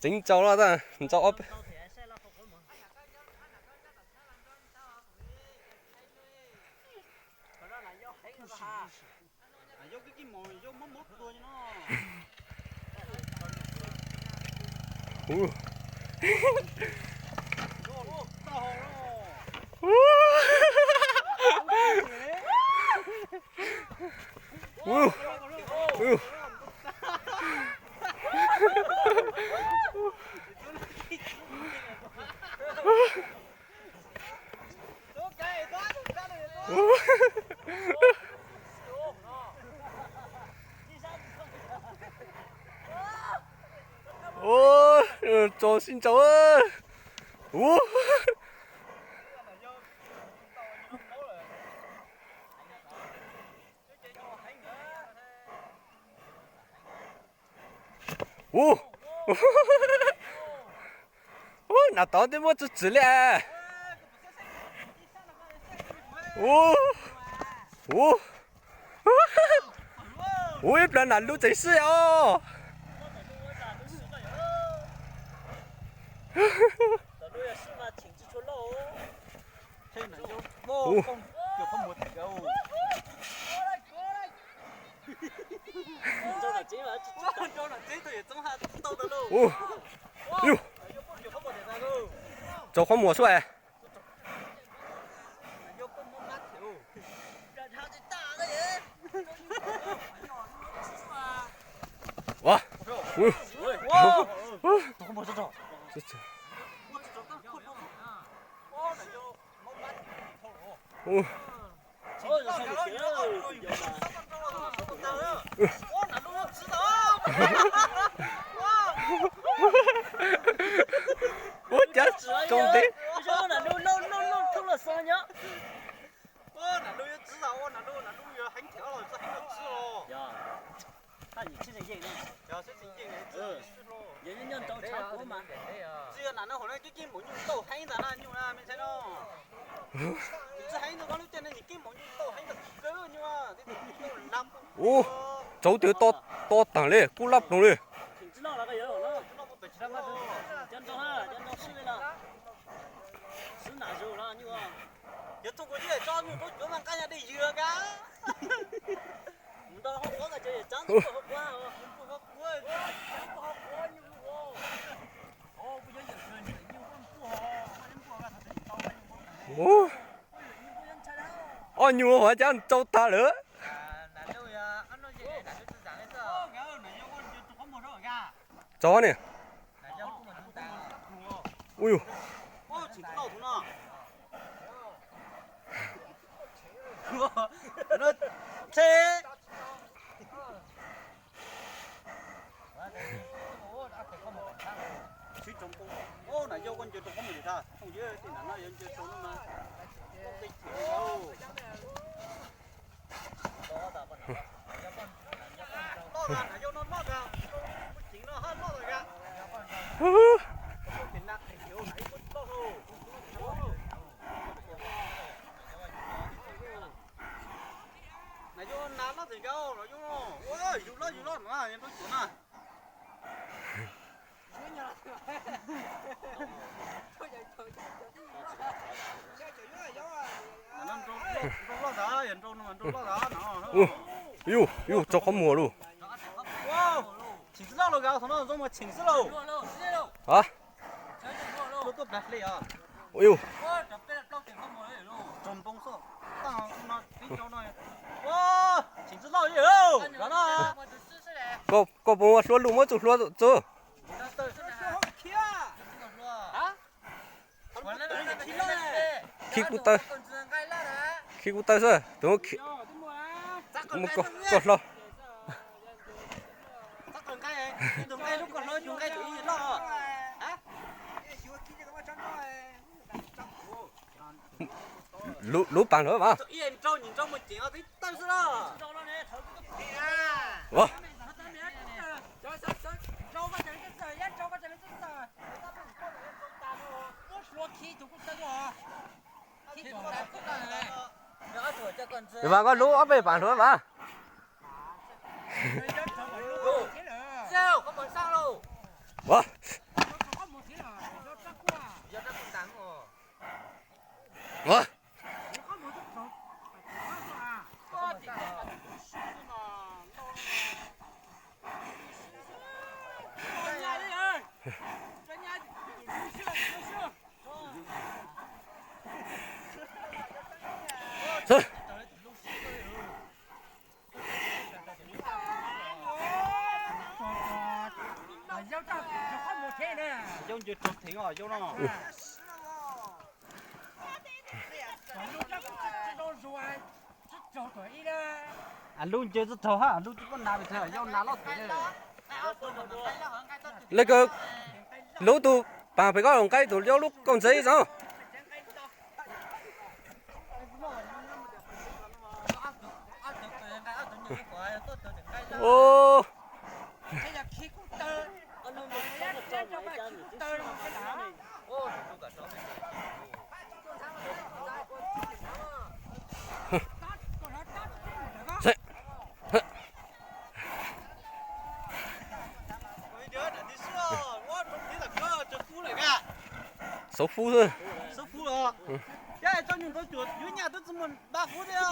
Tseev ntsaus los ntsaus ob peb. Tso sib ntsaus. Ub, nas tod twb muab txwv txwv li. Ub, ub, ub, ib plag nas lub tseem sib os. Tsaus qhov muag xwb es. Ua cas tsaus ntev. Ub, tsaus twg to taag li kub lab ploog li. Ub, ob nyuag hov cas tsaus tag lawm. Tso ni. Ub yus. Yus, yus, tsaus qhov muag lauj. Yus. Koj puas muaj hlua lug muab txuj hlua txug. Khib kuv taw, khib kuv taw xwb, tus koj hlo. Lub paag lawm mas. Vas, koj lub ob peb paag hluav mas. Yauj nce rau theev os yauj no. Lub nce txog thaum hab lub tsis pub nas pes tsawg, yauj nas loj tiag. Lawv kawg lub tus pas pem koj nqaij tus yauj lub kauj ntxhais xwb. Xov fub xwb. Xov fub los. Yog tso nyuag ntau cuam yuav nyaj twb tsis muaj npab fub thiab.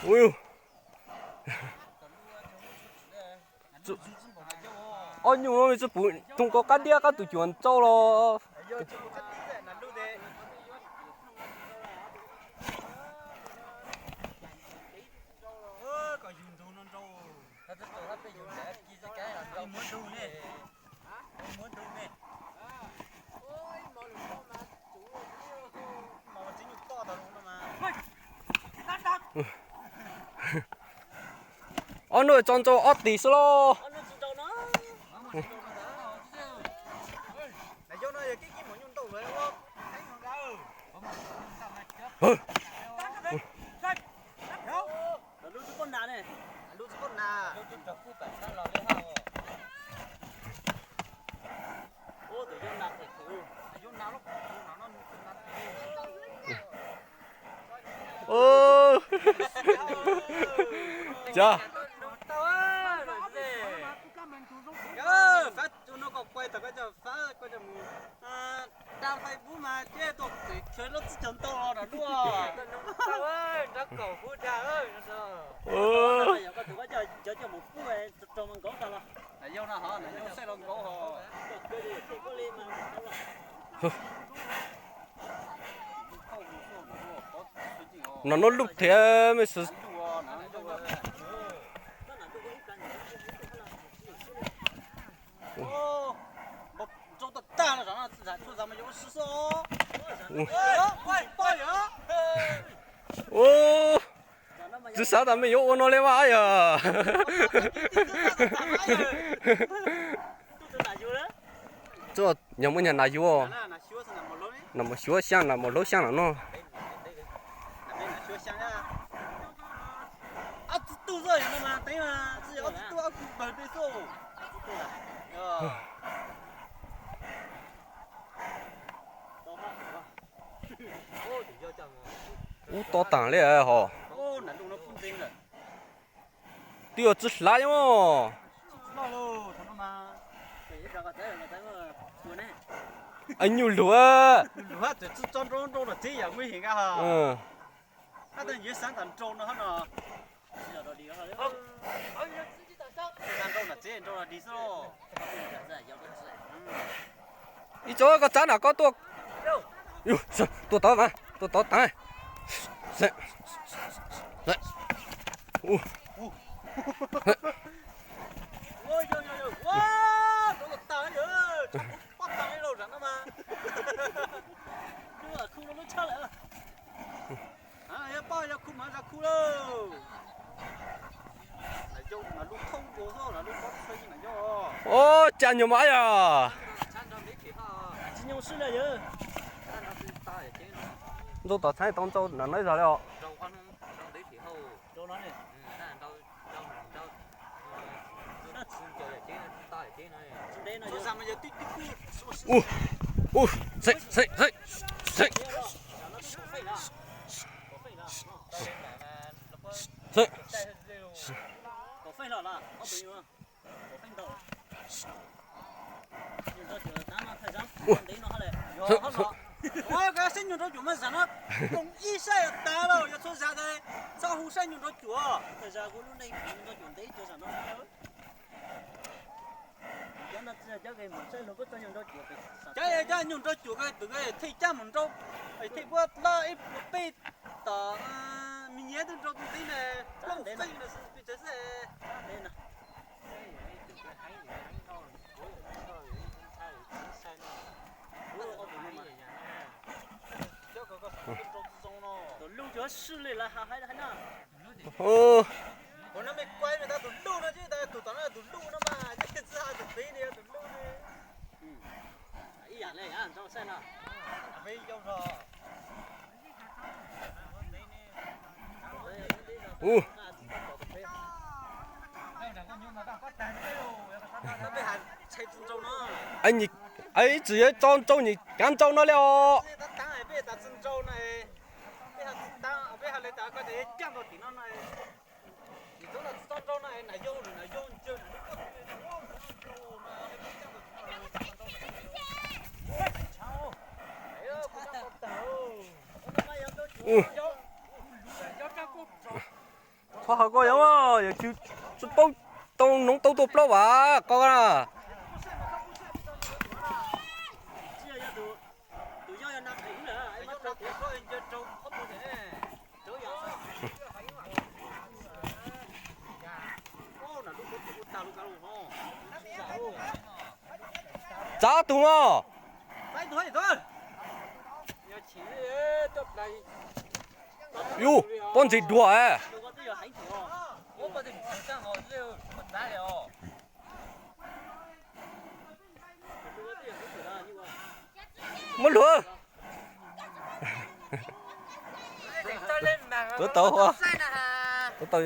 Ui, ob nyuag no tsis pum tug ko qab diab qab tus cuam ntsau los. Ob nub tso ntsau ob tis xwb los. Cas dab Facebook mas ces tuaj khawv lub txij cog ntau los nram luaj. Koj tus koj cov coj mus pub rau mas nkaub tag los. Yog no ho yog saib los nkaub ho. Nram no luj thiab me xwb. Tsis xav tas me yuav ua no li mas yog. Yog muaj nyuag nas yuav, nas mos xyuav xyaa, nas mos laub xyaa los no. Ub, to taag li hos. Twb yuav tsi hlav os. Nyuj lug. Ib tsob koj txav na koj tuaj. Tuaj tod mas, tuaj tod taag. Yog poj yog khu mas zag khu lauj. Ub, cas nyuag mas yog. Ntxuav tom txheeb tau ntxau nram no zog li os. Ub, ub, xeeb, xeeb, xeeb. Xeeb. Ua, koj saib nyuag nraub cuam mas zam no, ib sab tas lawm, yog txhua zam tas, txhob hu saib nyuag nraub cuam. Cov nyuag nraub cuam ko tus ko thej cab mus nraub, thej puab lab ib puas peb tom me nyuam twb nrau tus teb na, plaub feej no xwb pes tsawg xwb. Tus lub cov swb li lawv hais na. Kuv no me kuai me tab tus lub no, tus tom no tus lub no mas, txhua tus txiv ne yog tus lub ne. Ib yam li nrau saib no. Ub, ib txwm yuav tso nrau nyuag kav nrau no li os. Ub, qhov hauv ko yog, yog tsis paub tau noov tau tua plaub vam ko na. Txav tus os. Yus, pob ntseg duag. Muab luag. Tuav tau, tuav tau.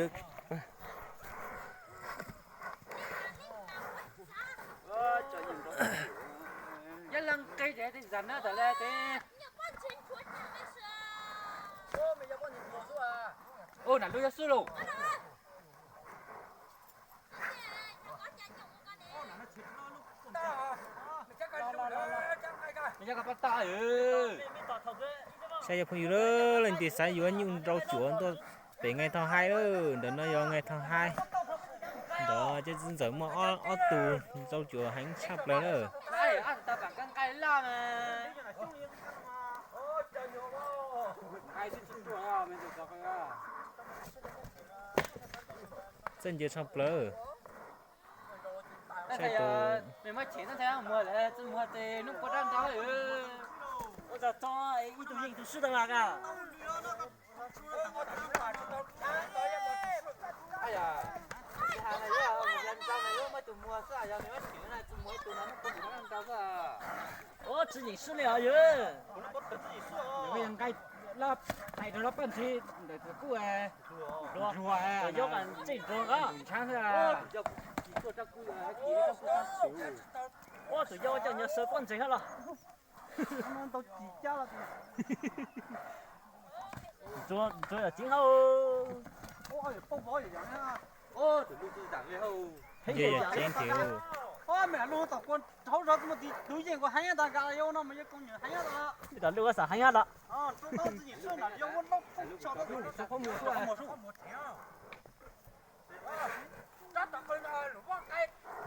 Ub, nam lub yuav xub lauj. Saib yog phooj ywg, leej twg xav yuav nyuj nrau cuam tuaj pem Nqaij Thoj Haib lawm. Ntawm no yog Nqaij Thoj Haib. Ntawd ces txiv ntxawm muaj ob tug nrau cuam heev tshaj plaws lawm. Txawj ntse tshaj plaws. Ua tsis yeem swb li os yawg. Nqaij lab tais rau lab paj ntsig ntawm thaum kuj luag, yob ntsej nruag ntshav xwb. Ua tus yau coj nyob sawv pob ntseg hab los. Ntsuag yog ceev hauj. Tus lub tub zam li hauj. Heev yog ceev thiab. Ob me lub tom kua rhaub zog tub yeej kua heev tas nkaus yau no mas yog koom nyuam heev tas. Ib tom lub xav heev hab los.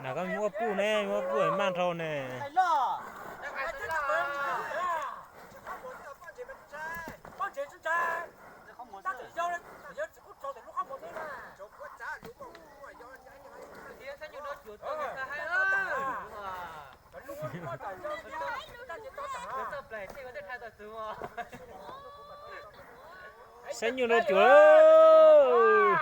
Nag koj muab puj ne, muab puj maj dhau ne. Saib nyuj nrau cuam.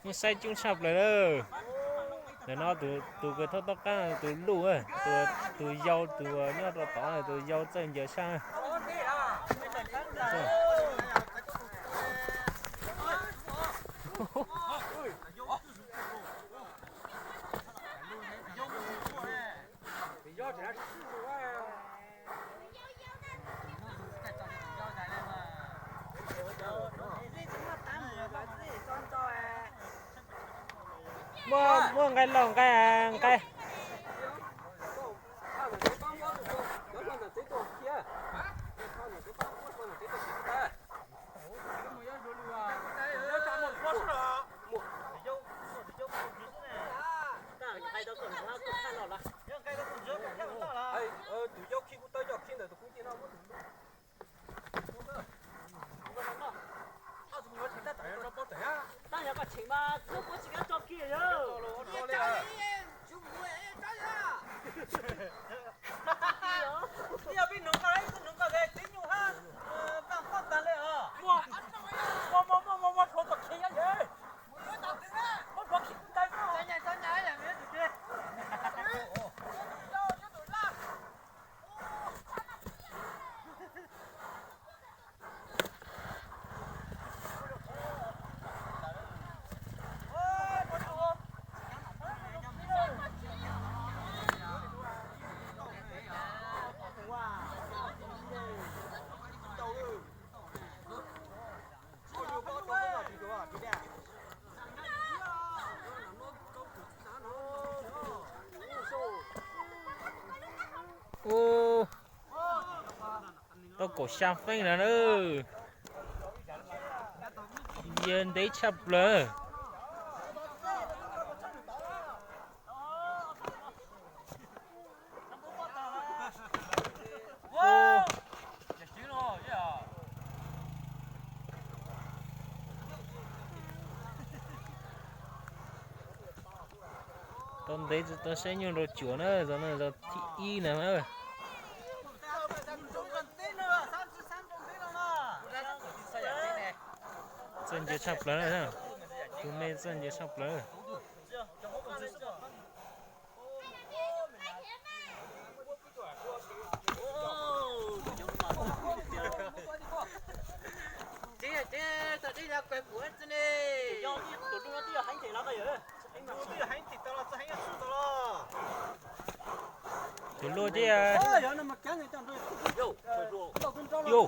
Saib coob tshaj plaws lawm. Ntawm no tus kws thauj toj qaab tus luj, tus yau tus nyob rau tod tus yau txawj ncaws sab. Muaj, muaj nqaij lauj, nqaij, nqaij. Tab yog koj tseem mas kuv tsis kav tso kiag yog. Yog peb nug koj, peb nug koj tib nyuag hab, npaj pob tag li os. Muaj, muaj, muaj, muaj, muaj rhuav kom khiav nyob yog. Muab rhuav khiav tus ntawd. Ub, tau kaum xya feeb na. Yawg ntev tshaj plaws. Tau ntev tsis tau saib nyuj rau cuam na, zaum no zaum thib ib na. Txawj ntse tshaj plaws na, tus me txawj ntse tshaj plaws. Tus luj thiab. Yog.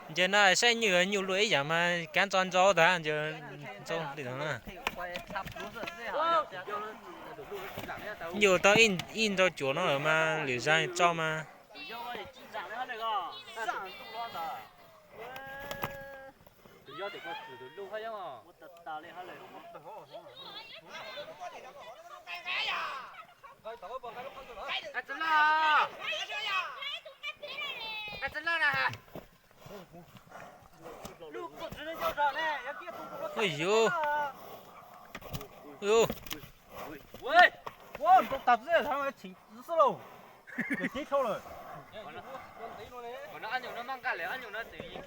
Ntshe no saib nyuj, nyuj luj ib yam mas kav ntxo ntxo tas, ntshe ntxo li no na. Nyuj tau ib nrau cuam no lawm mas lwm zag tso mas. Ub, ub, tag xwb, tseem xwb lauj. Nws tib dhau lawm. Qhov no ab nyuj no maj nqaj lawm, ab nyuj no tseem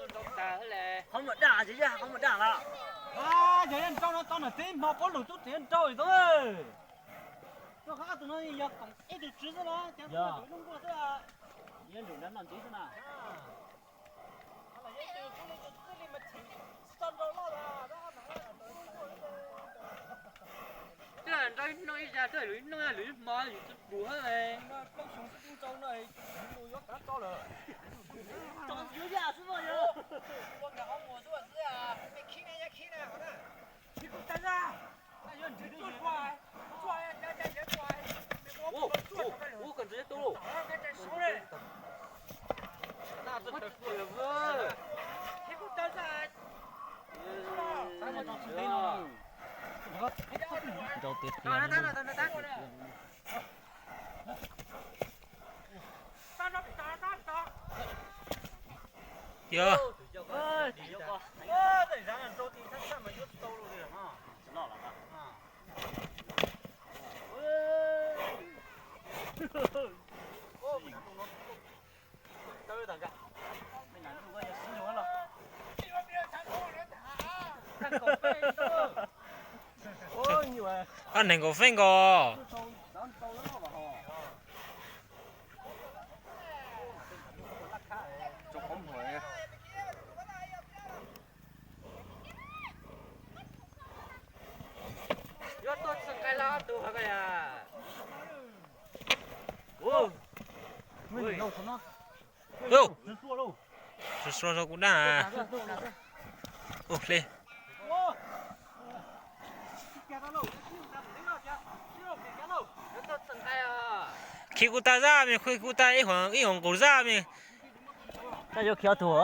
ntau tag xwb le. Qhov muag daj ces yog qhov muag daj lawm. Yog nrau no tau nam txiv hmo puab lug tub tseem nrau li tau. Rau qhov tus no yog koom ib tug tswv xwb los cas lub nkuaj xwb. Twb nrau ib hnub ib zag, twb lwm ib hnub lwm ib hmo yus tsis pum hab. Ua koj ntxim tu. Nrau tiag tiag. Yog. Ob neeg nkaus feeb nkaus. Ua, kuv dab. Ua, hle. Khi kuv tag zaj me, khi kuv tag ib, ib hom nqus zaj me. Koj yuav khi ob tug.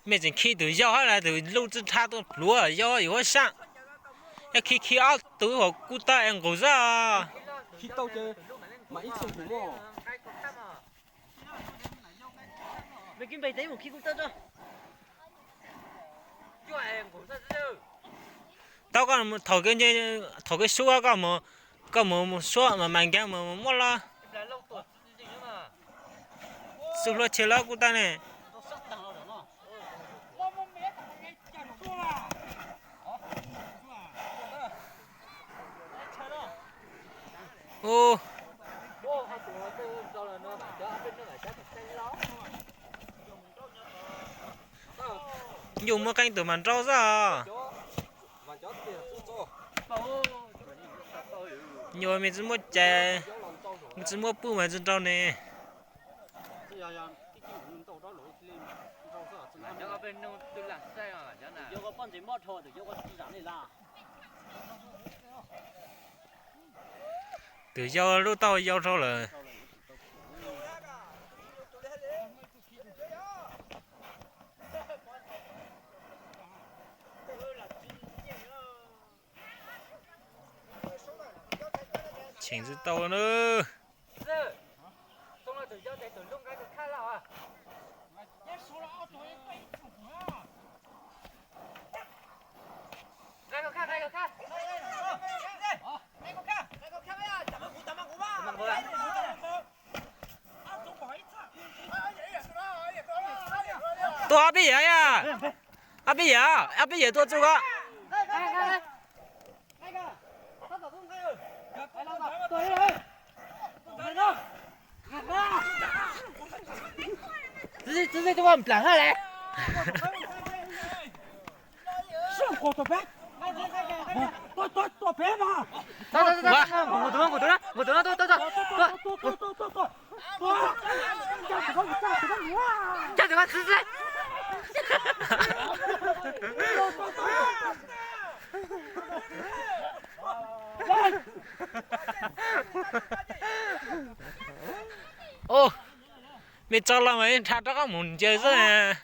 Mej tseem khi tus yau hab tus luj tsi dha tuaj pluav yau yuav huab sab. Yog khi khi ob tug ib hom kuv tag es nqus zaj. Tau koj thaum kawg, thaum kawg sub koj, koj mus suab mas mas nkeeg mus muab lawm. Xub hlua tshee lawm kuv tag ne. Nyuj muaj qee tus mas nrau xwb. Nyuj mej tsi muaj cai, mej tsi muaj puj mas tsi nrau ne. Tus yau lub taub hau yau dhau lawm. Cheem tsis tau na. Tua ob peb yam, ob peb yam, ob peb yam tua txug koj. Mej tso los mas nrhav rov qab mus ncaws xwb.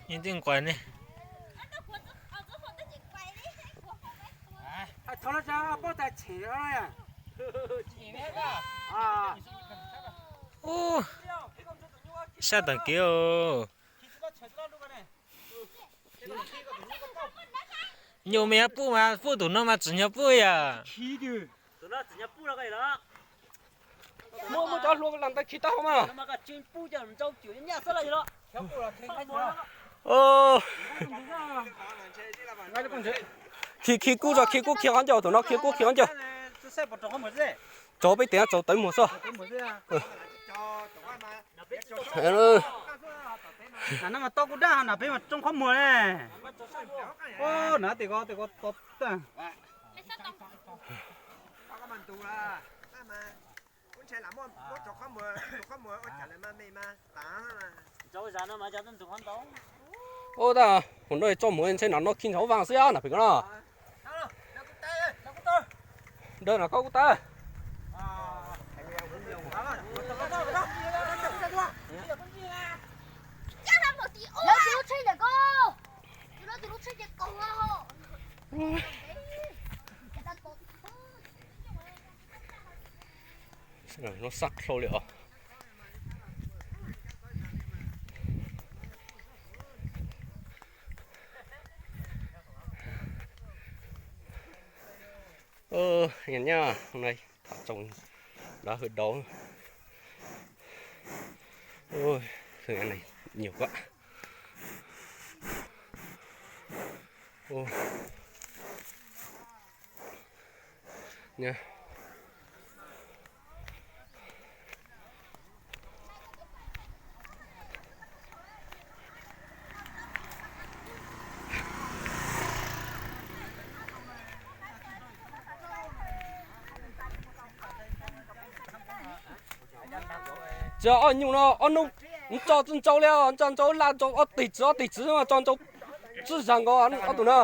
Yeej twb nquas ne. Ub, sab tag kev. Nyuj mej yuav pub mas pub tus no mas tsim nyog pub yom. Muab muab cov hlua los ntawd khi tau mas. Khi khi kub tso, khi kub khi qhov ncauj, tus no khi kub khi qhov ncauj. Tsaus peb tes tsaus tawv muag xwb. Toj kuv dab na, peb mas tsoo qhov muag ne. Na tes ko tes ko to. Ub, tas hauv no tso mus ntshe no no khi ntshauv vaj xwb na pem ko no. Dawb no koj kuj tas. Lub sab dhau li os. Nyob nyob no tham tsoos dab hwm dauv. Nyuam kuab. Tsis ob nyuj no ob hnub tso tsis ntsau li, tso ntsau laj ntsau ob tig txwv ob tig txwv mas tso ntsau tsis zag nkaus ob tug na.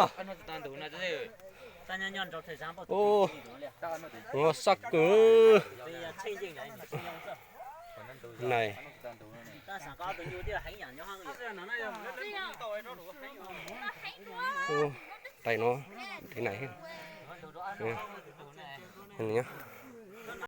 Sab kawg. Nai. Tais no, tais nai.